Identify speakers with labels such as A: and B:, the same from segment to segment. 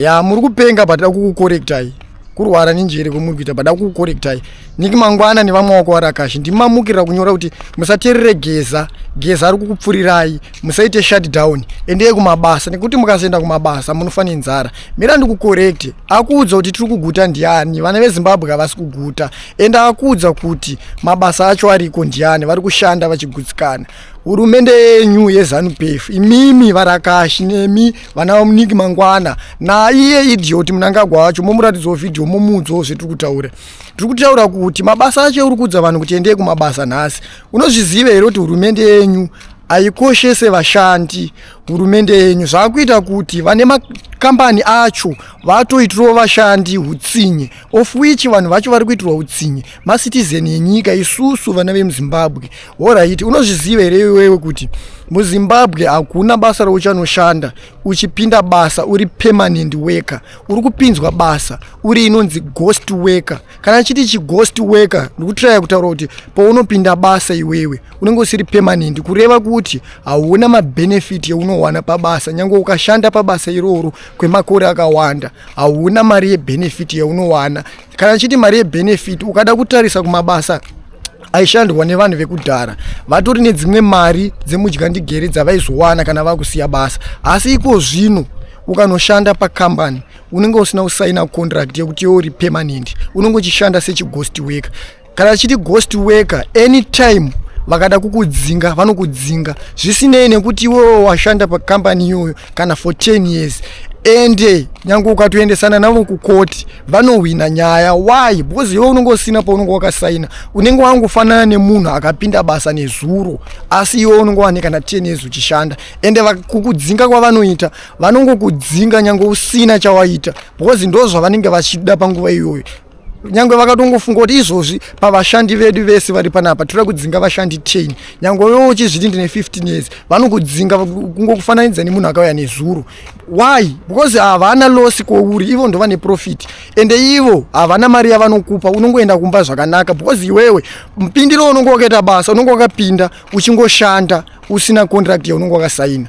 A: Ya, muri kupenga, but da kukucorrectai. Kurwara nenjere kwemuri kuita, but da kukucorrectai. Nick Mangwana nevamwe wako varakashi, ndimamukirira kunyora kuti musateerere Geza. Geza ari kukupfurirai. Musaite shutdown, endei kumabasa, nekuti mukasaenda kumabasa munofa nenzara. Mira ndikucorrecte. Akuudza kuti tiri kuguta ndiani? Vana veZimbabwe havasi kuguta. Ende akuudza kuti mabasa acho ariko ndiani? Vari kushanda vachigutsikana? Hurumende yenyu yeZANU PF, imimi varakashi, nemi vana vamuNick Mangwana, naiye idiot Mnangagwa wacho, momuratidzawo vhidhiyo, momuudzawo zvetiri kutaura. Tiri kutaura kuti mabasa acho, uri kuudza vanhu kuti endei kumabasa nhasi. Unozviziva here kuti hurumende yenyu haikoshese vashandi? Hurumende yenyu zvaakuita kuti vane makambani acho vatoitirawo vashandi utsinye, of which vanhu vacho vari kuitirwa utsinye macitizen yenyika, isusu vana vemuZimbabwe. Alright, unozviziva here iwewe kuti muZimbabwe hakuna basa rauchanoshanda uchipinda basa uri permanent worker? Uri kupinzwa basa uri inonzi ghost worker. Kana chiti chighost worker, ndikutraya kutaura kuti paunopinda basa iwewe unenge usiri permanent, kureva kuti hauna mabenefit eunowana pabasa. Nyange ukashanda pabasa iroro kwemakore akawanda, hauna mari yebenefit yaunowana. Kana chiti mari yebenefit, ukada kutarisa kumabasa aishandwa nevanhu vekudhara, vatori nedzimwe mari dzemudyandigere dzavaizowana kana vakusiya basa. Asi iko zvino ukanoshanda pakambani, unenge usina kusaina contract yekuti iwe uri permanent, unenge uchishanda sechighost worker. Kana chiti ghost worker, anytime vakada kukudzinga vanokudzinga, zvisinei nekuti iwewo washanda pakambani iyoyo kana for 10 years. Ende nyange ukatoendesana navo kukoti, vanohwina nyaya. Why? Because iwe unenge usina paunenge wakasaina, unenge wangofanana nemunhu akapinda basa nezuro, asi iwe unenge wane kana 10 years uchishanda. Ende kukudzinga kwavanoita, vanongokudzinga nyange usina chawaita, because ndo zvavanenge vachida panguva iyoyo. Nyange vakatongofunga kuti izvozvi pavashandi vedu vese vari panapa toda kudzinga vashandi 10, nyange iwewe uchizviti ndine 15 years, vanokudzinga kungokufananidza nemunhu akauya nezuro. Why? Because havana loss kwauri, ivo ndo vane profit. Ende ivo havana mari yavanokupa, unongoenda kumba zvakanaka, because iwewe mupindiro unonge wakaita basa, unonge wakapinda uchingoshanda usina contract yaunonge wakasaina,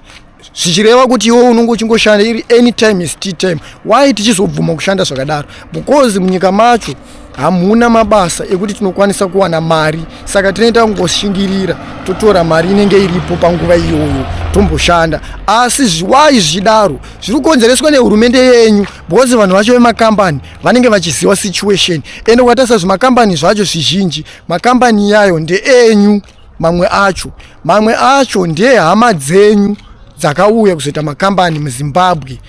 A: zvichireva kuti iwe unonge uchingoshanda iri anytime is tea time. Why tichizobvuma kushanda zvakadaro? Because munyika macho hamuna mabasa ekuti tinokwanisa kuwana mari, saka tinoita kungoshingirira, totora mari inenge iripo panguva iyoyo, tomboshanda. Asi why zvichidaro? Zviri kukonzereswa nehurumende yenyu, because vanhu vacho vemakambani vanenge vachiziva situation. Ende ukatarisa zvimakambani zvacho zvizhinji, makambani yayo ndeenyu mamwe acho, mamwe acho ndehama dzenyu dzakauya kuzoita makambani muZimbabwe.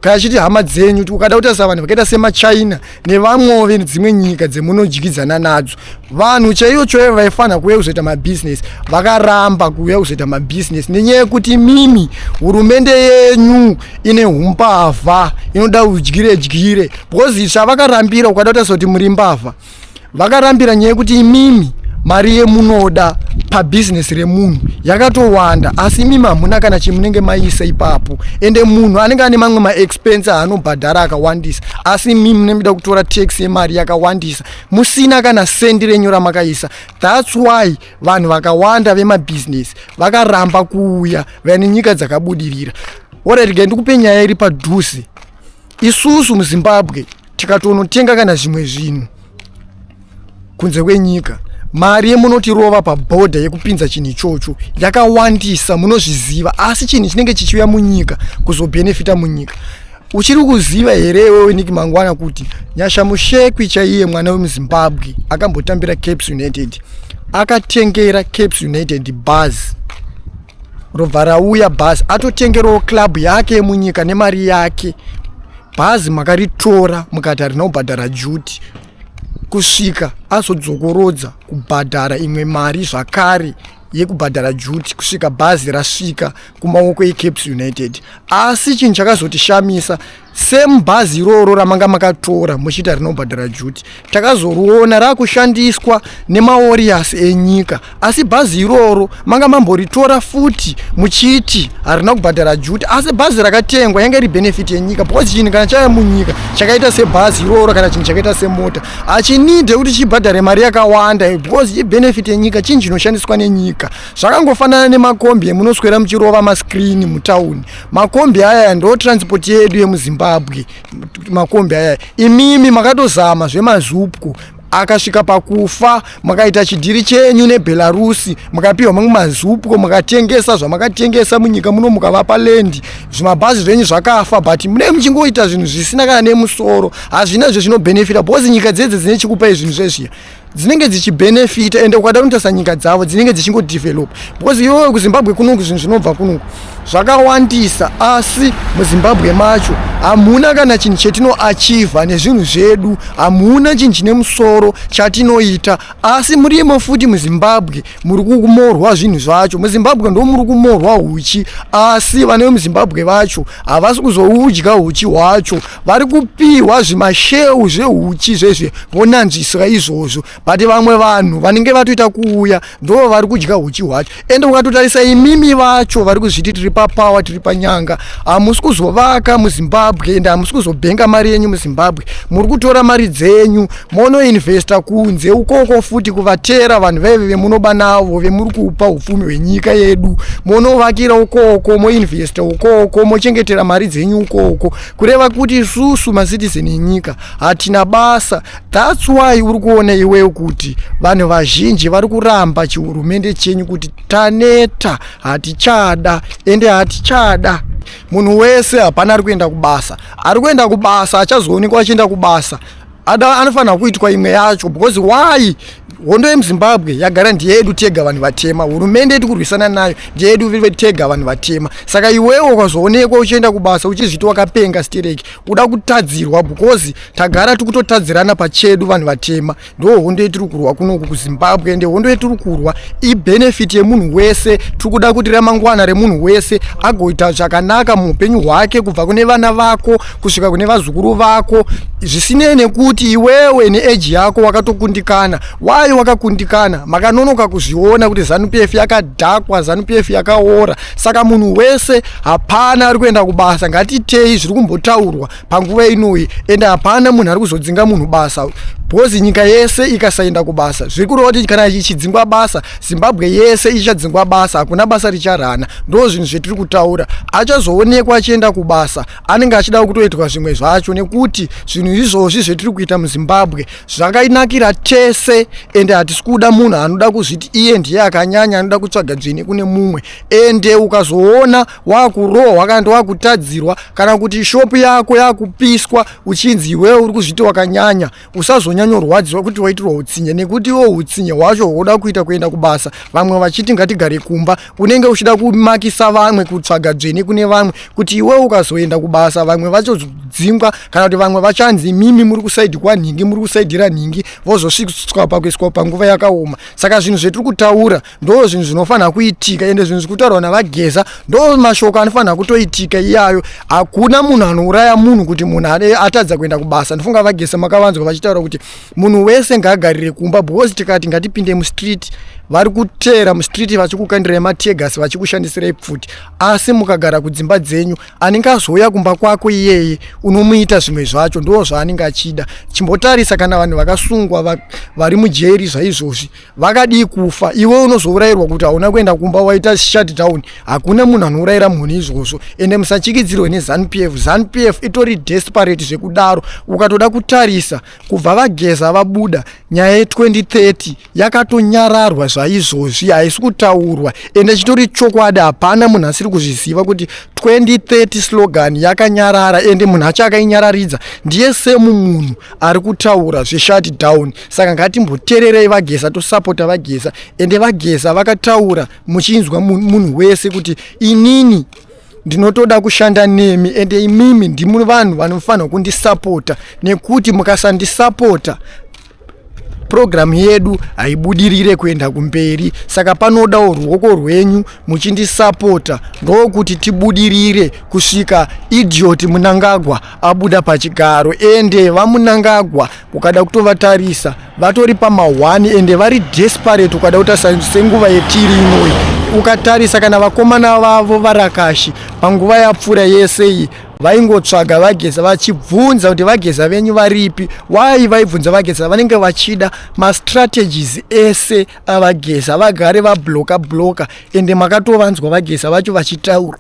A: Kana chiti hama dzenyu, ukada kutarisa vanhu vakaita semaChina nevamwewo vedzimwe nyika dzemunodyidzana nadzo, vanhu chaivo chaivo vaifanira kuuya kuzoita mabhizinesi vakaramba kuuya kuzoita mabhizinesi nenyaya yekuti mimi hurumende yenyu ine umbavha, inoda udyire dyire. Because zvavakarambira, ukada kutarisa kuti muri mbavha, vakarambira nyaya yekuti imimi mari yemunoda pabhizinesi remunhu yakatowanda, asi imimi hamuna kana chimunenge maisa ipapo. Ende munhu anenge ane mamwe maexpense aanobhadhara akawandisa, asi imimi munenge kutora tax yemari yakawandisa musina kana sendi renyu ramakaisa. That's why vanhu vakawanda vemabhizinesi vakaramba kuuya vane nyika dzakabudirira. Alright, ndikupe nyaya iri padhuze. Isusu muZimbabwe tikatonotenga kana zvimwe zvinhu kunze kwenyika, mari yemunotirova pabhodha yekupinza chinhu ichocho yakawandisa, munozviziva. Asi chinhu chinenge chichiuya munyika kuzobhenefita munyika. Uchiri kuziva here iwewe Nick Mangwana kuti Nyasha Mushekwi chaiye, mwana wemuZimbabwe akambotambira Caps United, akatengera Caps United bhazi, robva rauya bhazi, atotengerawo club yake yemunyika nemari yake? Bhazi makaritora mukati harina kubhadhara duty, kusvika azodzokorodza kubhadhara imwe mari zvakare yekubhadhara duty, kusvika bhazi rasvika kumaoko eCaps United. Asi chinhu chakazotishamisa, same bhazi iroro ramanga makatora muchiita rinobhadhara duty, takazoriona rakushandiswa nemawarriors enyika. Asi bhazi iroro manga mamboritora futi muchiti harina kubhadhara duty, asi bhazi rakatengwa yanga iri benefit yenyika, because chinhu kana chauya munyika chakaita sebhazi iroro kana chinhu chakaita semota, hachinidhe kuti chibhadhare mari yakawanda, because ibenefit yenyika, chinhu chinoshandiswa nenyika. Zvakangofanana nemakombi emunoswera muchirova maskrini mutauni. Makombi aya ndo transport yedu yemuZimbabwe. muZimbabwe. Makombi aya, imimi makatozama zvemaZUPCO, akasvika pakufa. Makaita chidhiri chenyu neBelarusi, mukapiwa mamwe maZUPCO, mukatengesa zvamakatengesa munyika muno, mukavapa land. Zvimabhazi zvenyu zvakafa, but mune muchingoita zvinhu zvisina kana nemusoro. Hazvina zve zvinobhenefita, because nyika dzedze dzine chikupai zvinhu zvezviya dzinenge dzichibhenefita. Ende ukada kunotarisa, nyika dzavo dzinenge dzichingodevelop, because iwewe kuZimbabwe kunoku, zvinhu zvinobva kunoku zvakawandisa, asi muZimbabwe macho hamuna kana chinhu chetinoachivha nezvinhu zvedu. Hamuna chinhu chine musoro chatinoita, asi murimo futi muZimbabwe muri kumorwa zvinhu zvacho. MuZimbabwe ndo muri kumorwa huchi, asi vane vemuZimbabwe vacho havasi kuzoudya huchi hwacho. Vari kupiwa zvimasheu zvehuchi zvezve, vonanzviswa izvozvo, but vamwe vanhu vanenge vatoita kuuya ndo vari kudya huchi hwacho. Ende ukatotarisa, imimi vacho vari kuzviti tiri papower, tiri panyanga, hamusi kuzovaka muZimbabwe, ende hamusi kuzobhenga mari yenyu muZimbabwe. Muri kutora mari dzenyu monoinvesta kunze ukoko futi, kuvatera vanhu vaive vemunoba navo, vemuri kupa upfumi hwenyika yedu. Monovakira ukoko, moinvesta ukoko, mochengetera mari dzenyu ukoko. Kureva kuti isusu macitizen enyika hatina basa. That's why uri kuona iwewe kuti vanhu vazhinji vari kuramba chihurumende chenyu, kuti taneta, hatichada, ende hatichada. Munhu wese, hapana ari kuenda kubasa. Ari kuenda kubasa achazoonekwa achienda kubasa ada anofanira kuitwa imwe yacho. Because why? Hondo yemuZimbabwe yagara ndiyedu tega vanhu vatema. Hurumende yeti kurwisana nayo ndiyedu tega vanhu vatema. Saka iwewe ukazoonekwa uchienda kubasa uchizviti wakapenga stereki, uda kutadzirwa, because tagara tikutotadzirana pachedu vanhu vatema. Ndo hondo yetiri kurwa kunoku kuZimbabwe, ende hondo yetiri kurwa ibenefit yemunhu wese. Tiri kuda kuti ramangwana remunhu wese agoita zvakanaka muupenyu hwake, kubva kune vana vako kusvika kune vazukuru vako, zvisinei nekuti iwewe neage yako wakatokundikana. Why wakakundikana? Makanonoka kuzviona kuti ZANU PF yakadhakwa, ZANU PF yakaora. Saka munhu wese, hapana ari kuenda kubasa. Ngatitei zviri kumbotaurwa panguva inoyi, ende hapana munhu ari kuzodzinga munhu basa, because nyika yese ikasaenda kubasa, zviri kureva kuti kana ichidzingwa basa, Zimbabwe yese ichadzingwa basa. Hakuna basa richarana. Ndo zvinhu zvetiri kutaura. Achazoonekwa achienda kubasa anenge achida kutoitwa zvimwe zvacho, nekuti zvinhu izvozvi zvetiri kuita muZimbabwe zvakainakira tese, ende hatisi kuda munhu anoda kuzviti iye ndiye akanyanya, anoda kutsvaga dzvene kune mumwe. Ende ukazoona wakurohwa kana kuti wakutadzirwa kana kuti shopu yako yakupiswa, uchinzi iwewe uri kuzviti wakanyanya, usazonyanyorwadziwa kuti waitirwa utsinye, nekuti iwo utsinye hwacho hwoda kuita kuenda kubasa, vamwe vachiti ngatigare kumba, unenge uchida kumakisa vamwe, kutsvaga dzvene kune vamwe, kuti iwewe ukazoenda kubasa vamwe vachodzingwa, kana kuti vamwe vachanzi mimi muri kuside kwanhingi, muri kusaidhira nhingi, vozosvitswa pakuiswa panguva yakaoma. Saka zvinhu zvetiri kutaura ndo zvinhu zvinofanira kuitika, ende zvinhu zviri kutaurwa navaGeza ndo mashoko anofanira kutoitika iyayo. Hakuna munhu anouraya munhu kuti munhu atadza kuenda kubasa. Ndifunga vaGeza makavanzwa vachitaura kuti munhu wese ngaagarire kumba, because tikati ngatipinde mustreet, vari kuteera mustreet vachikukandirai mateargas, vachikushandisirai pfuti. Asi mukagara kudzimba dzenyu, anenge azouya kumba kwako iyeye unomuita zvimwe zvacho, ndo zvaanenge achida. Chimbotarisa kana vanhu vakasungwa vari mujeri zvaizvozvi vakadii kufa, iwe unozourayirwa kuti hauna kuenda kumba, waita shutdown. Hakuna munhu anourayira munhu izvozvo. Ende musachikidzirwe neZANU PF. ZANU PF itori desperate zvekudaro. Ukatoda kutarisa, kubva vaGeza vabuda, nyaya ye2030 yakatonyararwa zvaizvozvi, haisi kutaurwa. Ende chitori chokwadi, hapana munhu asiri kuzviziva kuti 2030 slogan yakanyarara, ende munhu acho akainyararidza ndiye semu munhu ari kutaura zveshutdown. Saka ngatimboteererei vaGeza, tosapota vaGeza. Ende vaGeza vakataura muchinzwa munhu wese kuti inini ndinotoda kushanda nemi, ende imimi ndimi vanhu vanofanira kundisapota, nekuti mukasandisapota purogiramu yedu haibudirire kuenda kumberi. Saka panodawo ruoko rwenyu muchindisapota, ndokuti tibudirire kusvika idiot Mnangagwa abuda pachigaro. Ende vaMnangagwa, ukada kutovatarisa, vatori pama1, ende vari desperate. Ukada kutarisa senguva yetiri inoyi, ukatarisa kana vakomana vavo varakashi panguva yapfuura yese iyi, vaingotsvaga vaGeza vachibvunza kuti vaGeza venyu varipi. Wai vaibvunza vaGeza? Vanenge vachida mastrategies ese avaGeza, vagare vabloka bloka. Ende makatovanzwa vaGeza vacho vachitaura.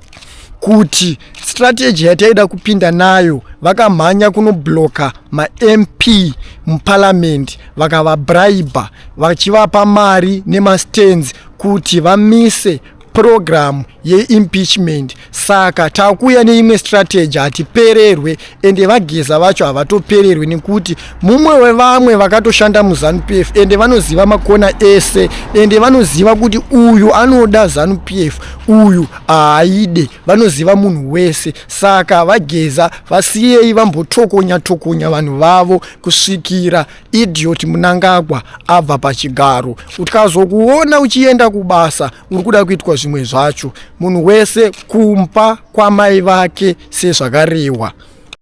A: Kuti strategy yataida kupinda nayo, vakamhanya kunobloka maMP muparliament, vakavabraiba vachivapa mari nemastands kuti vamise program yeimpeachment. Saka takuya neimwe strategy, hatipererwe. Ende vaGeza vacho havatopererwe, nekuti mumwe wevamwe vakatoshanda muZANU PF, ende vanoziva makona ese, ende vanoziva kuti uyu anoda ZANU PF, uyu haaide. Vanoziva munhu wese. Saka vaGeza vasiyei vambotokonya tokonya vanhu vavo kusvikira idiot Mnangagwa abva pachigaro. Ukazokuona uchienda kubasa uri kuda kuitwa zvimwe zvacho, munhu wese kumba kwamai vake sezvakarehwa.